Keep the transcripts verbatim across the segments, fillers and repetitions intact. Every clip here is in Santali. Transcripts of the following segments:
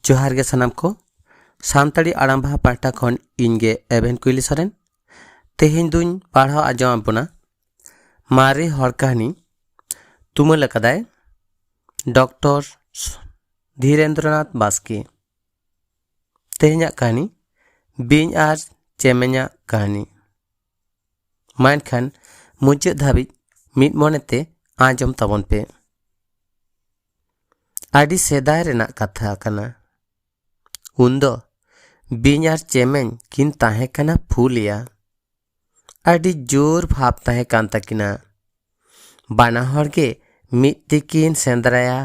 ᱡᱚᱦᱟᱨ ᱜᱮ ᱥᱟᱱᱟᱢ ᱠᱚ᱾ ᱥᱟᱱᱛᱟᱲᱤ ᱟᱲᱟᱝ ᱵᱟᱦᱟ ᱯᱟᱦᱴᱟ ᱠᱷᱚᱱ ᱤᱧ ᱜᱮ ᱮᱵᱷᱮᱱ ᱠᱩᱭᱞᱤ ᱥᱚᱨᱮᱱ᱾ ᱛᱮᱦᱮᱧ ᱫᱩᱧ ᱯᱟᱲᱦᱟᱣ ᱟᱸᱡᱚᱢ ᱟᱵᱚᱱᱟ ᱢᱟᱨᱮ ᱦᱚᱲ ᱠᱟᱹᱦᱱᱤ, ᱛᱩᱢᱟᱹᱞ ᱟᱠᱟᱫᱟᱭ ᱰᱚᱠᱴᱚᱨ ᱫᱷᱤᱨᱮᱱᱫᱨᱚᱱᱟᱛᱷ ᱵᱟᱥᱠᱮ᱾ ᱛᱮᱦᱮᱧᱟᱜ ᱠᱟᱹᱦᱱᱤ, ᱵᱤᱧ ᱟᱨ ᱪᱮᱢᱮᱧᱟᱜ ᱠᱟᱹᱦᱱᱤ᱾ ᱢᱟ ᱮᱱᱠᱷᱟᱱ ᱢᱩᱪᱟᱹᱫ ᱫᱷᱟᱹᱵᱤᱡ ᱢᱤᱫ ᱢᱚᱱᱮᱛᱮ ᱟᱸᱡᱚᱢ ᱛᱟᱵᱚᱱ ᱯᱮ᱾ ᱟᱹᱰᱤ ᱥᱮᱫᱟᱭ ᱨᱮᱱᱟᱜ ᱠᱟᱛᱷᱟ ᱠᱟᱱᱟ᱾ ᱩᱱᱫᱚ ᱵᱤᱧ ᱟᱨ ᱪᱮᱢᱮᱧ ᱠᱤᱱ ᱛᱟᱦᱮᱸ ᱠᱟᱱᱟ ᱯᱷᱩᱞᱤᱭᱟ᱾ ᱟᱹᱰᱤ ᱡᱳᱨ ᱵᱷᱟᱵᱽ ᱛᱟᱦᱮᱸ ᱠᱟᱱ ᱛᱟᱹᱠᱤᱱᱟ᱾ ᱵᱟᱱᱟ ᱦᱚᱲ ᱜᱮ ᱢᱤᱫ ᱛᱮᱠᱤᱱ ᱥᱮᱸᱫᱽᱨᱟᱭᱟ,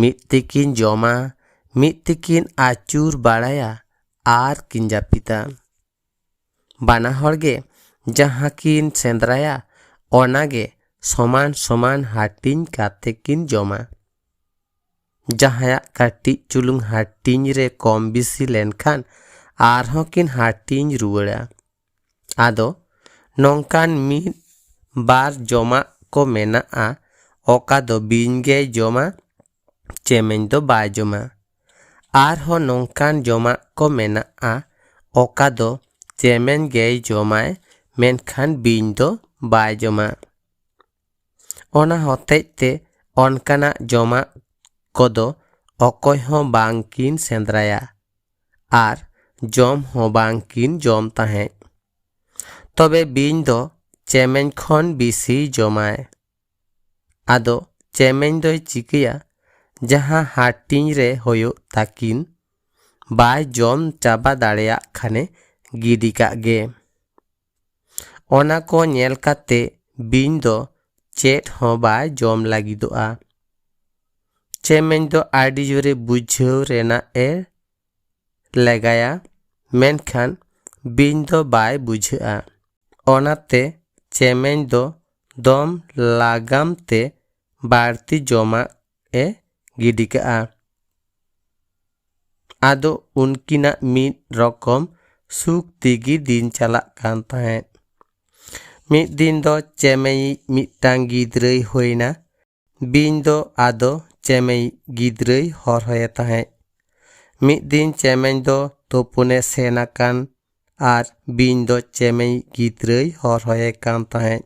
ᱢᱤᱫ ᱛᱮᱠᱤᱱ ᱡᱚᱢᱟ, ᱢᱤᱫ ᱛᱮᱠᱤᱱ ᱟᱹᱪᱩᱨ ᱵᱟᱲᱟᱭᱟ ᱟᱨ ᱠᱤᱱ ᱡᱟᱹᱯᱤᱫᱟ᱾ ᱵᱟᱱᱟ ᱦᱚᱲ ᱜᱮ ᱡᱟᱦᱟᱸ ᱠᱤᱱ ᱥᱮᱸᱫᱽᱨᱟᱭᱟ, ᱚᱱᱟ ᱜᱮ ᱥᱚᱢᱟᱱ ᱥᱚᱢᱟᱱ ᱦᱟᱹᱴᱤᱧ ᱠᱟᱛᱮ ᱠᱤᱱ ᱡᱚᱢᱟ᱾ ᱡᱟᱦᱟᱸᱭᱟᱜ ᱠᱟᱹᱴᱤᱡ ᱪᱩᱞᱩᱝ ᱦᱟᱹᱴᱤᱧ ᱨᱮ ᱠᱚᱢ ᱵᱮᱥᱤ ᱞᱮᱱᱠᱷᱟᱱ ᱟᱨᱦᱚᱸ ᱠᱤᱱ ᱦᱟᱹᱴᱤᱧ ᱨᱩᱣᱟᱹᱲᱟ᱾ ᱟᱫᱚ ᱱᱚᱝᱠᱟᱱ ᱢᱤᱫ ᱵᱟᱨ ᱡᱚᱢᱟᱜ ᱠᱚ ᱢᱮᱱᱟᱜᱼᱟ, ᱚᱠᱟ ᱫᱚ ᱵᱤᱧ ᱜᱮᱭ ᱡᱚᱢᱟ, ᱪᱮᱢᱮᱧ ᱫᱚ ᱵᱟᱭ ᱡᱚᱢᱟ᱾ ᱟᱨᱦᱚᱸ ᱱᱚᱝᱠᱟᱱ ᱡᱚᱢᱟᱜ ᱠᱚ ᱢᱮᱱᱟᱜᱼᱟ, ᱚᱠᱟ ᱫᱚ ᱪᱮᱢᱮᱧ ᱜᱮᱭ ᱡᱚᱢᱟᱭ, ᱢᱮᱱᱠᱷᱟᱱ ᱵᱤᱧ ᱫᱚ ᱵᱟᱭ ᱡᱚᱢᱟ᱾ ᱚᱱᱟ ᱦᱚᱛᱮᱡ ᱛᱮ ᱚᱱᱠᱟᱱᱟᱜ ᱡᱚᱢᱟᱜ ᱠᱚᱫᱚ ᱚᱠᱚᱭ ᱦᱚᱸ ᱵᱟᱝ ᱠᱤᱱ ᱥᱮᱸᱫᱽᱨᱟᱭᱟ ᱟᱨ ᱡᱚᱢ ᱦᱚᱸ ᱵᱟᱝ ᱠᱤᱱ ᱡᱚᱢ ᱛᱟᱦᱮᱸᱫ᱾ ᱛᱚᱵᱮ ᱵᱤᱧ ᱫᱚ ᱪᱮᱢᱮᱧ ᱠᱷᱚᱱ ᱵᱮᱥᱤ ᱡᱚᱢᱟᱭ᱾ ᱟᱫᱚ ᱪᱮᱢᱮᱧ ᱫᱚᱭ ᱪᱤᱠᱟᱹᱭᱟ? ᱡᱟᱦᱟᱸ ᱦᱟᱹᱴᱤᱧ ᱨᱮ ᱦᱩᱭᱩᱜ ᱛᱟᱹᱠᱤᱱ, ᱵᱟᱭ ᱡᱚᱢ ᱪᱟᱵᱟ ᱫᱟᱲᱮᱭᱟᱜ ᱠᱷᱟᱱᱮ ᱜᱤᱰᱤ ᱠᱟᱜ ᱜᱮ᱾ ᱚᱱᱟ ᱠᱚ ᱧᱮᱞ ᱠᱟᱛᱮ ᱵᱤᱧ ᱫᱚ ᱪᱮᱫ ᱦᱚᱸ ᱵᱟᱭ ᱡᱚᱢ ᱞᱟᱹᱜᱤᱫᱚᱜᱼᱟ᱾ ᱪᱮᱢᱮᱧ ᱫᱚ ᱟᱹᱰᱤ ᱡᱳᱨᱮ ᱵᱩᱡᱷᱟᱹᱣ ᱨᱮᱱᱟᱜ ᱮ ᱞᱮᱜᱟᱭᱟ, ᱢᱮᱱᱠᱷᱟᱱ ᱵᱤᱧ ᱫᱚ ᱵᱟᱭ ᱵᱩᱡᱷᱟᱹᱜᱼᱟ᱾ ᱚᱱᱟᱛᱮ ᱪᱮᱢᱮᱧ ᱫᱚ ᱫᱚᱢ ᱞᱟᱜᱟᱢ ᱛᱮ ᱵᱟᱹᱲᱛᱤ ᱡᱚᱢᱟᱜ ᱮ ᱜᱤᱰᱤ ᱠᱟᱜᱼᱟ᱾ ᱟᱫᱚ ᱩᱱᱠᱤᱱᱟᱜ ᱢᱤᱫ ᱨᱚᱠᱚᱢ ᱥᱩᱠ ᱛᱮᱜᱮ ᱫᱤᱱ ᱪᱟᱞᱟᱜ ᱠᱟᱱ ᱛᱟᱦᱮᱸᱫ᱾ ᱢᱤᱫ ᱫᱤᱱ ᱫᱚ ᱪᱮᱢᱮᱧᱤᱡ ᱢᱤᱫᱴᱟᱝ ᱜᱤᱫᱽᱨᱟᱹᱭ ᱦᱩᱭᱱᱟ᱾ ᱵᱤᱧ ᱫᱚ ᱟᱫᱚ ᱪᱮᱢᱮᱧᱤᱡ ᱜᱤᱫᱽᱨᱟᱹᱭ ᱦᱚᱨᱦᱚᱭᱮ ᱛᱟᱦᱮᱸᱫ᱾ ᱢᱤᱫ ᱫᱤᱱ ᱪᱮᱢᱮᱧ ᱫᱚ ᱛᱩᱯᱩᱱᱮ ᱥᱮᱱ ᱟᱠᱟᱱ ᱟᱨ ᱵᱤᱧ ᱫᱚ ᱪᱮᱢᱮᱧ ᱜᱤᱫᱽᱨᱟᱹᱭ ᱦᱚᱨᱦᱚᱭᱮ ᱠᱟᱱ ᱛᱟᱦᱮᱸᱫ᱾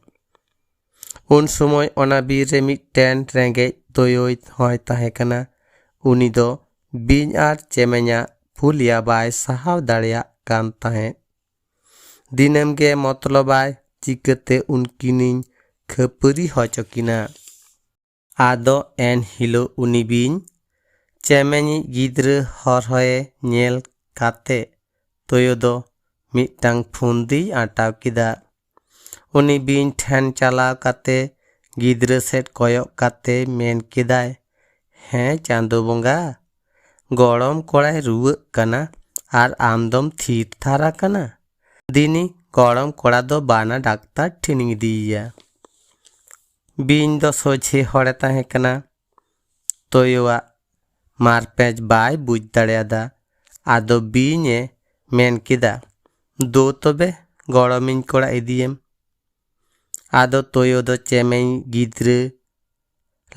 ᱩᱱ ᱥᱚᱢᱚᱭ ᱚᱱᱟ ᱵᱤᱨ ᱨᱮ ᱢᱤᱫᱴᱮᱱ ᱨᱮᱸᱜᱮᱡ ᱛᱳᱭᱳᱭ ᱦᱚᱸᱭ ᱛᱟᱦᱮᱸ ᱠᱟᱱᱟ᱾ ᱩᱱᱤ ᱫᱚ ᱵᱤᱧ ᱟᱨ ᱪᱮᱢᱮᱧᱟᱜ ᱯᱷᱩᱞᱤᱭᱟ ᱵᱟᱭ ᱥᱟᱦᱟᱣ ᱫᱟᱲᱮᱭᱟᱜ ᱠᱟᱱ ᱛᱟᱦᱮᱸᱫ᱾ ᱫᱤᱱᱟᱹᱢ ᱜᱮ ᱢᱚᱛᱞᱚᱵᱟᱭ, ᱪᱤᱠᱟᱹᱛᱮ ᱩᱱᱠᱤᱱᱤᱧ ᱠᱷᱟᱹᱯᱟᱹᱨᱤ ᱦᱚᱪᱚ ᱠᱤᱱᱟ? ᱟᱫᱚ ᱮᱱ ᱦᱤᱞᱳᱜ ᱩᱱᱤ ᱵᱤᱧ ᱪᱮᱢᱮᱧᱤᱡ ᱜᱤᱫᱽᱨᱟᱹ ᱦᱚᱨᱦᱚᱭᱮ ᱧᱮᱞ ᱠᱟᱛᱮ ᱛᱳᱭᱳ ᱫᱚ ᱢᱤᱫᱴᱟᱝ ᱯᱷᱩᱱᱫᱤᱭ ᱟᱴᱟᱣ ᱠᱮᱫᱟ᱾ ᱩᱱᱤ ᱵᱤᱧ ᱴᱷᱮᱱ ᱪᱟᱞᱟᱣ ᱠᱟᱛᱮ ᱜᱤᱫᱽᱨᱟᱹ ᱥᱮᱫ ᱠᱚᱭᱚᱜ ᱠᱟᱛᱮ ᱢᱮᱱ ᱠᱮᱫᱟᱭ, "ᱦᱮᱸ ᱪᱟᱸᱫᱳ ᱵᱚᱸᱜᱟ, ᱜᱚᱲᱚᱢ ᱠᱚᱲᱟᱭ ᱨᱩᱣᱟᱹᱜ ᱠᱟᱱᱟ ᱟᱨ ᱟᱢ ᱫᱚᱢ ᱛᱷᱤᱨ ᱛᱷᱟᱨ ᱟᱠᱟᱱᱟ᱾ ᱫᱤᱱᱤ ᱜᱚᱲᱚᱢ ᱠᱚᱲᱟ ᱫᱚ ᱵᱟᱱᱟ ᱰᱟᱠᱛᱟᱨ ᱴᱷᱮᱱᱤᱧ ᱤᱫᱤᱭᱮᱭᱟ᱾" ᱵᱤᱧ ᱫᱚ ᱥᱚᱡᱷᱮ ᱦᱚᱲᱮ ᱛᱟᱦᱮᱸ ᱠᱟᱱᱟ᱾ ᱛᱳᱭᱳᱣᱟᱜ ᱢᱟᱨᱯᱮᱸᱪ ᱵᱟᱭ ᱵᱩᱡᱽ ᱫᱟᱲᱮᱭᱟᱫᱟ᱾ ᱟᱫᱚ ᱵᱤᱧᱮ ᱢᱮᱱ ᱠᱮᱫᱟ, "ᱫᱳ ᱛᱚᱵᱮ, ᱜᱚᱲᱚᱢᱤᱧ ᱠᱚᱲᱟ ᱤᱫᱤᱭᱮᱢ᱾" ᱟᱫᱚ ᱛᱳᱭᱳ ᱫᱚ ᱪᱮᱢᱮᱧ ᱜᱤᱫᱽᱨᱟᱹ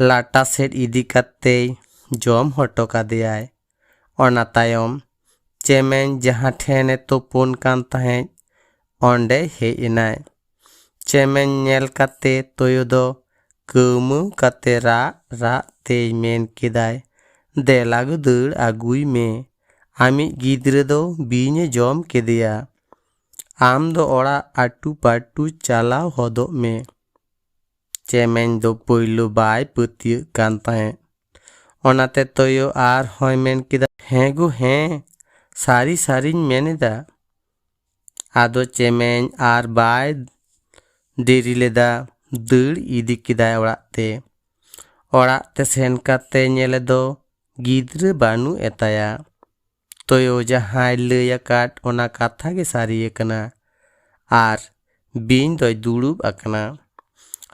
ᱞᱟᱴᱟ ᱥᱮᱫ ᱤᱫᱤ ᱠᱟᱛᱮᱭ ᱡᱚᱢ ᱦᱚᱴᱚ ᱠᱟᱫᱮᱭᱟᱭ᱾ ᱚᱱᱟ ᱛᱟᱭᱚᱢ ᱪᱮᱢᱮᱧ ᱡᱟᱦᱟᱸ ᱴᱷᱮᱱᱮ ᱛᱩᱯᱩᱱ ᱠᱟᱱ ᱛᱟᱦᱮᱸᱫ, ᱚᱸᱰᱮ ᱦᱮᱡ ᱮᱱᱟᱭ᱾ ᱪᱮᱢᱮᱧ ᱧᱮᱞ ᱠᱟᱛᱮ ᱛᱳᱭᱳ ᱫᱚ ᱠᱟᱹᱣᱢᱟᱹᱣ ᱠᱟᱛᱮ ᱨᱟᱜ ᱨᱟᱜ ᱛᱮᱭ ᱢᱮᱱ ᱠᱮᱫᱟᱭ, "ᱫᱮᱞᱟ ᱜᱚ ᱫᱟᱹᱲ ᱟᱹᱜᱩᱭ ᱢᱮ, ᱟᱢᱤᱡ ᱜᱤᱫᱽᱨᱟᱹ ᱫᱚ ᱵᱤᱧᱮ ᱡᱚᱢ ᱠᱮᱫᱮᱭᱟ᱾ ᱟᱢ ᱫᱚ ᱚᱲᱟᱜ ᱟᱹᱴᱩ ᱯᱟᱹᱴᱩ ᱪᱟᱞᱟᱣ ᱦᱚᱫᱚᱜ ᱢᱮ᱾" ᱪᱮᱢᱮᱧ ᱫᱚ ᱯᱳᱭᱞᱳ ᱵᱟᱭ ᱯᱟᱹᱛᱭᱟᱹᱜ ᱠᱟᱱ ᱛᱟᱦᱮᱸᱫ᱾ ᱚᱱᱟᱛᱮ ᱛᱳᱭᱳ ᱟᱨᱦᱚᱸᱭ ᱢᱮᱱ ᱠᱮᱫᱟ, "ᱦᱮᱸ ᱜᱳ ᱦᱮᱸ, ᱥᱟᱹᱨᱤ ᱥᱟᱹᱨᱤᱧ ᱢᱮᱱ ᱮᱫᱟ᱾" ᱟᱫᱚ ᱪᱮᱢᱮᱧ ᱟᱨ ᱵᱟᱭ ᱫᱮᱨᱤ ᱞᱮᱫᱟ, ᱫᱟᱹᱲ ᱤᱫᱤ ᱠᱮᱫᱟᱭ ᱚᱲᱟᱜ ᱛᱮ᱾ ᱚᱲᱟᱜ ᱛᱮ ᱥᱮᱱ ᱠᱟᱛᱮ ᱧᱮᱞᱮ ᱫᱚ ᱜᱤᱫᱽᱨᱟᱹ ᱵᱟᱹᱱᱩᱜ ᱮ ᱛᱟᱭᱟ᱾ ᱛᱳᱭᱳ ᱡᱟᱦᱟᱸᱭ ᱞᱟᱹᱭ ᱟᱠᱟᱫ ᱚᱱᱟ ᱠᱟᱛᱷᱟ ᱜᱮ ᱥᱟᱹᱨᱤ ᱟᱠᱟᱱᱟ ᱟᱨ ᱵᱤᱧ ᱫᱚᱭ ᱫᱩᱲᱩᱵ ᱟᱠᱟᱱᱟ᱾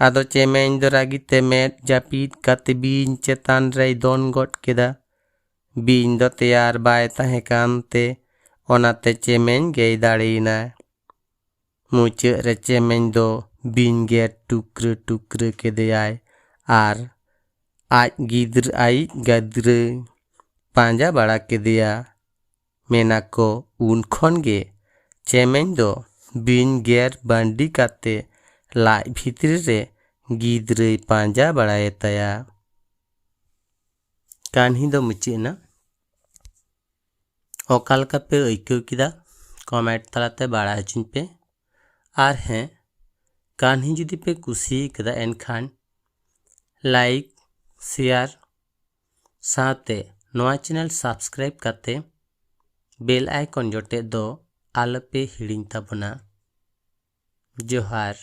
ᱟᱫᱚ ᱪᱮᱢᱮᱧ ᱫᱚ ᱨᱟᱹᱜᱤ ᱛᱮ ᱢᱮᱫ ᱡᱟᱹᱯᱤᱫ ᱠᱟᱛᱮ ᱵᱤᱧ ᱪᱮᱛᱟᱱ ᱨᱮᱭ ᱫᱚᱱ ᱜᱚᱫ ᱠᱮᱫᱟ᱾ ᱵᱤᱧ ᱫᱚ ᱛᱮᱭᱟᱨ ᱵᱟᱭ ᱛᱟᱦᱮᱸ ᱠᱟᱱ ᱛᱮ ᱚᱱᱟᱛᱮ ᱪᱮᱢᱮᱧ ᱜᱮᱭ ᱫᱟᱲᱮᱭᱮᱱᱟ᱾ ᱢᱩᱪᱟᱹᱫ ᱨᱮ ᱪᱮᱢᱮᱧ ᱫᱚ ᱵᱤᱧ ᱜᱮᱨ ᱴᱩᱠᱨᱟᱹ ᱴᱩᱠᱨᱟᱹ ᱠᱮᱫᱮᱭᱟᱭ ᱟᱨ ᱟᱡ ᱜᱤᱫᱽᱨᱟᱹ, ᱟᱭᱤᱡ ᱜᱤᱫᱽᱨᱟᱹ ᱯᱟᱸᱡᱟ ᱵᱟᱲᱟ ᱠᱮᱫᱮᱭᱟ᱾ ᱢᱮᱱᱟᱠᱚ ᱩᱱ ᱠᱷᱚᱱ ᱜᱮ ᱪᱮᱢᱮᱧ ᱫᱚ ᱵᱤᱧ ᱜᱮᱨ ᱵᱟᱹᱱᱰᱤ ᱠᱟᱛᱮ ᱞᱟᱡ ᱵᱷᱤᱛᱨᱤ ᱨᱮ ᱜᱤᱫᱽᱨᱟᱹᱭ ᱯᱟᱸᱡᱟ ᱵᱟᱲᱟᱭᱮ ᱛᱟᱭᱟ᱾ ᱠᱟᱹᱦᱱᱤ ᱫᱚ ᱢᱩᱪᱟᱹᱫ ᱮᱱᱟ᱾ ᱚᱠᱟ ᱞᱮᱠᱟ ᱯᱮ ᱟᱹᱭᱠᱟᱹᱣ ᱠᱮᱫᱟ, ᱠᱚᱢᱮᱱᱴ ᱛᱟᱞᱟᱛᱮ ᱵᱟᱲᱟᱭ ᱦᱚᱪᱚᱧ ᱯᱮ᱾ ᱟᱨ ᱦᱮᱸ, ᱠᱟᱹᱦᱱᱤ ᱡᱩᱫᱤ ᱯᱮ ᱠᱩᱥᱤ ᱠᱟᱫᱟ, ᱮᱱᱠᱷᱟᱱ ᱞᱟᱭᱤᱠ, ᱥᱮᱭᱟᱨ ᱥᱟᱶᱛᱮ ᱱᱚᱣᱟ ᱪᱮᱱᱮᱞ ᱥᱟᱵᱥᱠᱨᱟᱭᱤᱵ ᱠᱟᱛᱮ ᱵᱮᱞ ᱟᱭᱠᱚᱱ ᱡᱚᱴᱮᱫ ᱫᱚ ᱟᱞᱚᱯᱮ ᱦᱤᱲᱤᱧ ᱛᱟᱵᱚᱱᱟ᱾ ᱡᱚᱦᱟᱨ᱾